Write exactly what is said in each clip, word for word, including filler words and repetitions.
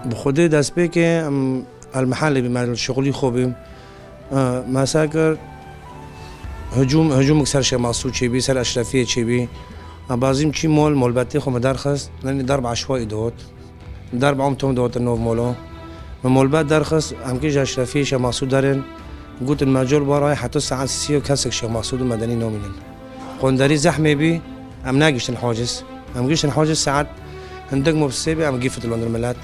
Bi Xwedê destpêkê em el mihelê bî, me li şixulî xwe bî. E, me ser kir, hicûm, hicûmek ser Şêx Mesûd çêbî, ser Eşrefiyê çêbî. Em bazîm çî mol, molbetê xwe me derxist, nenî derb eşwayî dihot. Derb em tom dihotin nov molo. Me molbet derxist, em kî ji Eşrefiyê Şêx Mesûd derin. Gotin me col baray heta saet sî û kesek Şêx Mesûd û medenî namînin. Qonderî zehmê bî, em negiştin haciz. Em giştin haciz saet hindik mobsê bî, em gî fitilondin milet.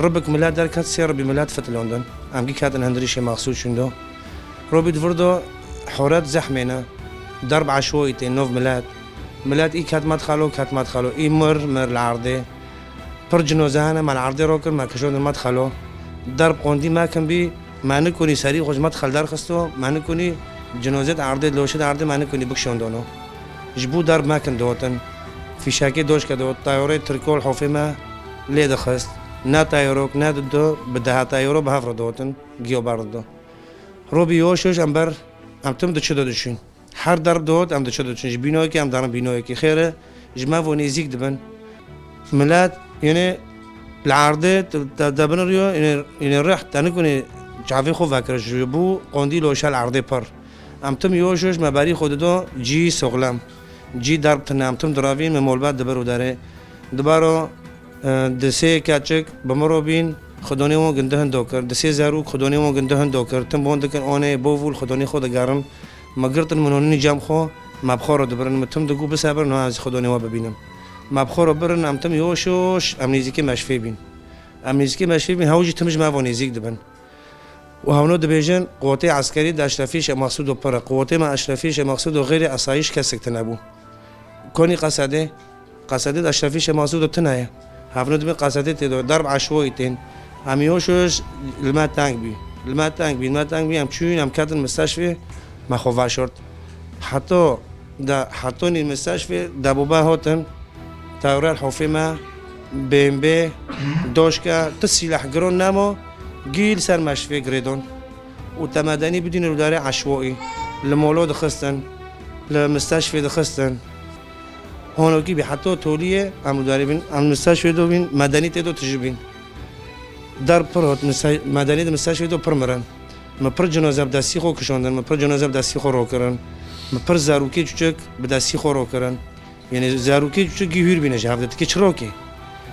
Ribik milet derket, sê ribî milet fitilondin. Em gî ketin hindirî Şêx Mesûd şûndo. Robî di vir do horet zehmê ne. Derb eşwayî tê nov milet. Milet î ket medxelo, ket medxelo. Î mir, mir li erdê. Pir cinoze hene, me li erdê rokir, me kişandin medxelo. Derb qondî mekin bî, me nikonî serî xwe ji medxel derxisto, me nikonî cinozê di erdê, loşê di erdê me nikonî bikişandano. Ji bo derb mekin dihotin. Fîşekê doşke dihot, tayorê tirkol hofê me lê dixist. Ne tayorok, ne dido, bi deha tayoro bi hev re dihotin, giyo berdido. Robî yoş yoş em ber, em tim diçido diçûn. Her derb dihot, em diçido diçûn. Ji bînoyekê em darin bînoyekê. Xêr e, ji me vo nêzîk dibin. Milet, yanî li erdê te, te, te biniriyo, yanî, yanî rih te nikonî çavê xwe vekir. Ji bo qondî loşe li erdê pir. Em tim yoş yoş me berî xwe dido cî soxlem. Cî derb tine, em tim diravîn, me molbet dibir û derê. Dibaro, e, di sê keçik bi min re bîn, xidonê wan gindi hindo kir. Di sê zarok xidonê wan gindi hindo kir. Tim bon dikin, onê, bovûl xidonê xwe digerin. Me girtin, min honî cem xwe, me bi xwe re dibirin. Min tim digo, bisebir, niha ez xidonê we bibînim. Me bi xwe re birin, em tim yoş yoş, em nêzîkê meşfê bîn. Em nêzîkê meşfê bîn, hew jî tim ji me ve nêzîk dibin. Û hewno dibêjin, quwetê eskerî di Eşrefî Şêx Mesûdo pir e. Quwetê me Eşrefî Şêx Mesûdo xêrê esayîş kesek tine bû. Konî qesedê, qesedê di Eşrefî Şêx Mesûdo tine ye. Hevno dibê qesedê tê de, derb eşwoyî tên. Em yoş yoş li me teng bî. Li me teng bî, li me teng bî, em çûyîn, em ketin misteşfê, me xwe veşort. Heto de, hetonî misteşfê, debobe hotin. Tewrel hofê me, B M B, doşke, tu sîleh giron nemo, gî li ser meşfê girêdon. Û te medenî bidîne li darê eşwoî, li molo dixistin, li misteşfê dixistin. Honokî bî heto toliyê em li darê bin, em misteşfê do bin, medenî tê do tiji bin. Dar pir hot, miste-, medenî di misteşfê do pir mirin. Mi pir cinoze bi destî xwe kişandin, mi pir cinoze bi destî xwe rokirin. Mi pir zarokê çûçik bi destî xwe rokirin. Yanî zarokê çûçik gî hûr bîne ji hevde, tikê çi rokê?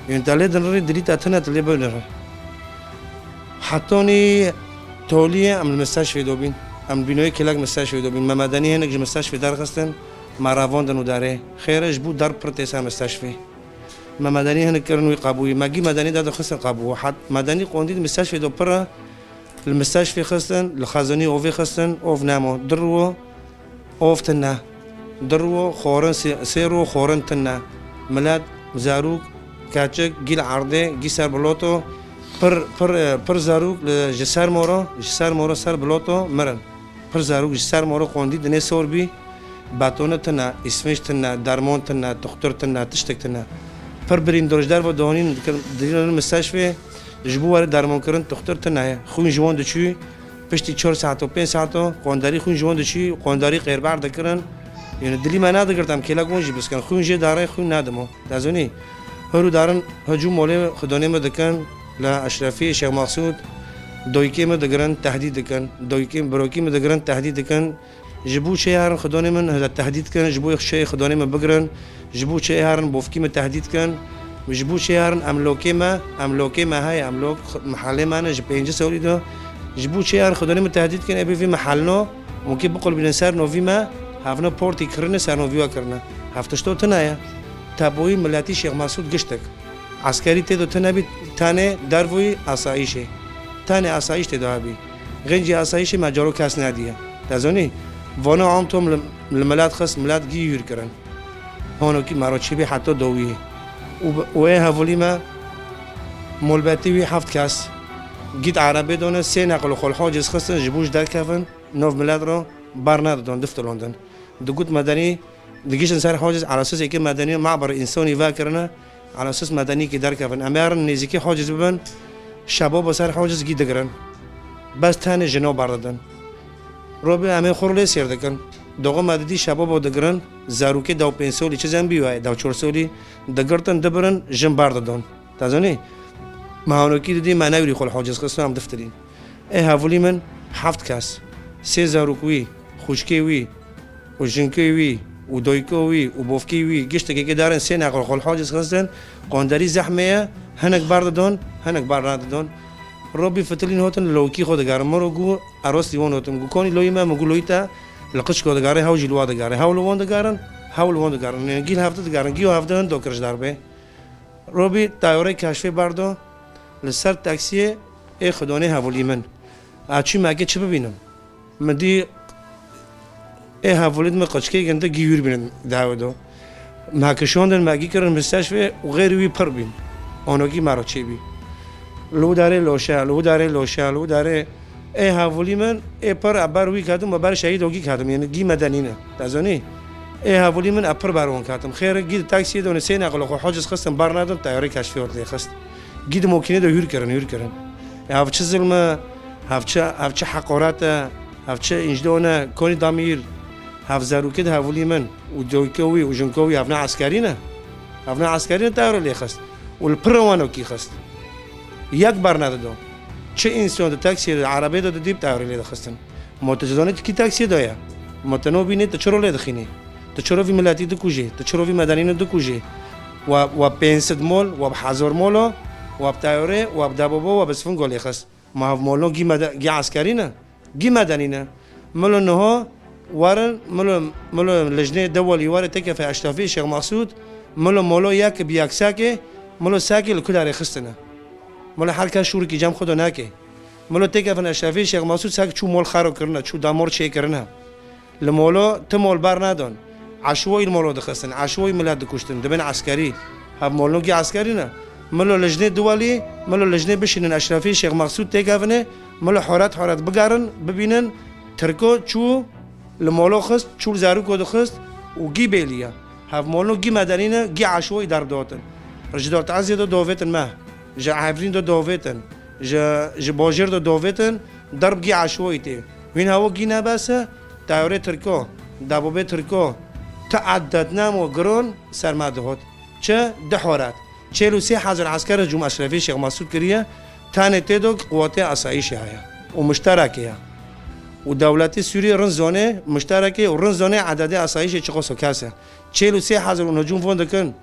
Yanî te lê dinirî, dilî te tine, tu lê binirî. Hetonî toliyê em li misteşfê do bîn. Em bînoyê kêlek misteşfê do bîn. Me medenî hinek ji misteşfê derxistin, me revandin û derê. Xêr e, ji bo derb pir tê ser misteşfê. Me medenî hinek kirin wî qebûyî. Me gî medenî de dixistin qebû. Hat medenî qondî di misteşfê do pir e. Li misteşfê xistin, li xezanî ovê xistin, ov nemo. Di rû ov tine. Di rû xorin sê, sê rû xorin tine. Milet, zarok, keçik, gî li erdê, gî ser biloto, pir, pir, pir zarok li, ji ser moro, ji ser moro ser biloto mirin. Pir zarok ji ser moro qondî dinê sor bî, betone tine, îsfinç tine, dermon tine, tuxtur tine, tiştek tine. Pir birîndor ji derve dihonîn dikin, dikin misteşfê, ji bo were dermonkirin tuxtur tine ye. Xwîn ji wan diçû, piştî çar saet û pênc saet o, qonderî xwîn ji wan diçû, qonderî qêrber dikirin. Yanî dilî me nedigirt em kêlek wan jî biskin. Xwîn jê darê xwîn nedimo. Te zonî, hûr û darin hicûm molê xidonê me dikin, li Eşrefiyê Şêx Mexsûd, doykê me digirin, tehdîd dikin. Doykê, birokî me digirin, tehdîd dikin. Ji bo çê herin xidonê min hede tehdîd kin, ji bo çê xidonê min bigirin, ji bo çê herin bofkî min tehdîd kin, ji bo çê herin emlokê me, emlokê me heye, emlok x-, mehelê me ne ji pêncî solî de, ji bo çê herin xidonê min tehdîd kin, ê bi vî mehelno, û kê biqulbînin ser novî me, hevno portî kirine, ser novî we kirine. Hev tişto tune ye. Teboyî miletî Şêx Mesûd giştek. Eskerî tê de tune bî, tenê dervoyî asayîşê. Tenê asayîş tê de hebî. Xêncî asayîşê me caro kes nediye. Te zonî, vano am tom li, li milet xist, milet gî hûr kirin. Honokî me ro çî bî heta dowiyê. Û, û ê hevolî me molbetî wî heft kes. Gît erebê done, sê neqil xol haciz xistin, ji bo ji derkevin, nov milet ro ber nedidon, diftilondin. Digot medenî, digiştin ser haciz, ala esas êkê medenî, maber însonî vekirine, ala esas medenî kî derkevin. Em ê herin nêzîkî haciz bibin, şebabo ser haciz gî digirin. Bes tenê jino berdidin. Robê em ê xwe lê sêr dikin. Doxo me didî şebabo digirin, zarokê dew pênc solî çi zen bî wayê, dew çor solî digirtin, dibirin, jin berdidon. Te zonî? Me hanokî didî me newrî xwe li hociz xistin em diftirîn. Ê hevolî min heft kes, sê zarok wî, xwişkê wî û jinkê wî û doyko wî û bofkê wî giştekê kê darin sê neqil xwe li hociz xistin, qonderî zehmê ye, hinek bar didon, hinek bar nadidon. Robî fitilîn hotin li lawkî xwe digerin. Min ro gu eroslî wan hotim. Gu konî loyî me, min gu loyî te li qiçko digere, hew jî li wa digere. Hew li wan digerin, hew li wan digerin. Yanî gî li hevdi digerin, gî û hevdi hin do kirij darbe. Robî tayorê keşfê berdo li ser taksiyê ê xidonê hevolî min. A çû me ke çi bibînim? Min dî ê hevolî min qiçkê gindi gî hûr bînin dawê do. Me kişandin, me gî kirin misteşfê û xêrî wî pir bîn. Onokî me re çêbî. Li wî darê loşe, li wî darê loşe, li wî darê ê hevolî min ê pir e ber wî ketim û ber şehîd ogî ketim. Yanî gî me denîne. Te zanî? Ê hevolî min e pir ber wan ketim. Xêr gî di taksiyê de sê neqil xwe hociz xistin bar nadin, tayarê keşfê ot lê xist. Gî di mokînê de hûr kirin, hûr kirin. Ya ev çi zilm e, ev çi, ev çi heqaret e, ev çi înc done, konî damîr, ev zarokê di hevolî min û doyko wî û jinko wî, ev ne eskerî ne? Ev ne eskerî ne, tayarê lê xist. Û li pir wan okî xist. Yek ber nedido. Çi însan di taksiyê de, erebê de didî, bi tayarê lê dixistin. Ma tu dizanî tu kî taksiyê de ye? Ma tu nabînî, tu çiro lê dixînî? Tu çiro vî miletî dikujî? Tu çiro vî medenînî dikujî? Wa, wa pênc sed mol, wa bi hezar molo, wa bi tayarê, wa bi debobo, wa bi sfingo lê xist. Ma hev molno gî mede-, gî eskerî ne? Gî medenî ne? Milo niho werin, milo, milo lijnê dewalî were têkefe eşrefî Şêx Mesûd, milo molo yek bi yek sekê, milo sekê li ku darê xistine. Milo her kes şûrikî cem xwe de nake. Milo têkefin eşrefî Şêx Mesûd sek çû mol xero kirine, çû damor çê kirine. Li molo ti mol ber nadon. Eşwoyî li molo dixistin, eşwoyî milet dikuştin, dibin eskerî. Hev molno gî eskerî ne? Milo lijnê duwelî, milo lijnê bişînin eşrefî Şêx Mesûd têkevine, milo horet horet bigerin, bibînin, Tirko çû li molo xist, çû li zarûko dixist û gî bêliye. Hev molno gî medenî ne, gî eşwoyî derb dotin. Ji Dort Ezê de dovêtin me. Ji Evrîn de dovêtin. Ji, ji Bojêr de dovêtin. Derb gî eşwoyî tê. Hîn hewo gî nebese, tayarê Tirko, dabobê Tirko, ti edet nemo giron ser me dihot. Çi? Di horat. Çêl û sê hezar esker hicûm Eşrefî Şêx Mesûd kiriye, tenê tê do quwetê asayîşê heye. Û mişterekê ye. Û dewletê Sûriyê rin zonê mişterekê û rin zonê ededê asayîşê çiqoso kes e. Çêl û sê hezar û hicûm von dikin.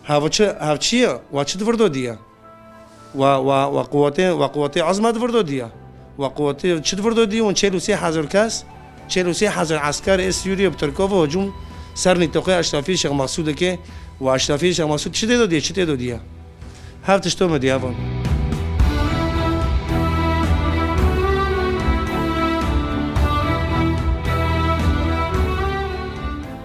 Hev çi, hev çi ye? Wa çi di vir do diye? Wa, wa, wa quwetê, wa quwetê ezma di vir do diye. Wa quwetê çi di vir do diye? Hûn çêl û sê hezar kes, çêl û sê hezar esker ê Sûriyê bi Tirkov hicûm ser nîtoqê Eşrefî Şêx Mesûdê ke. Wa Eşrefî Şêx Mesûd çi tê do diye, çi tê do diye? Hev tişto me diye von.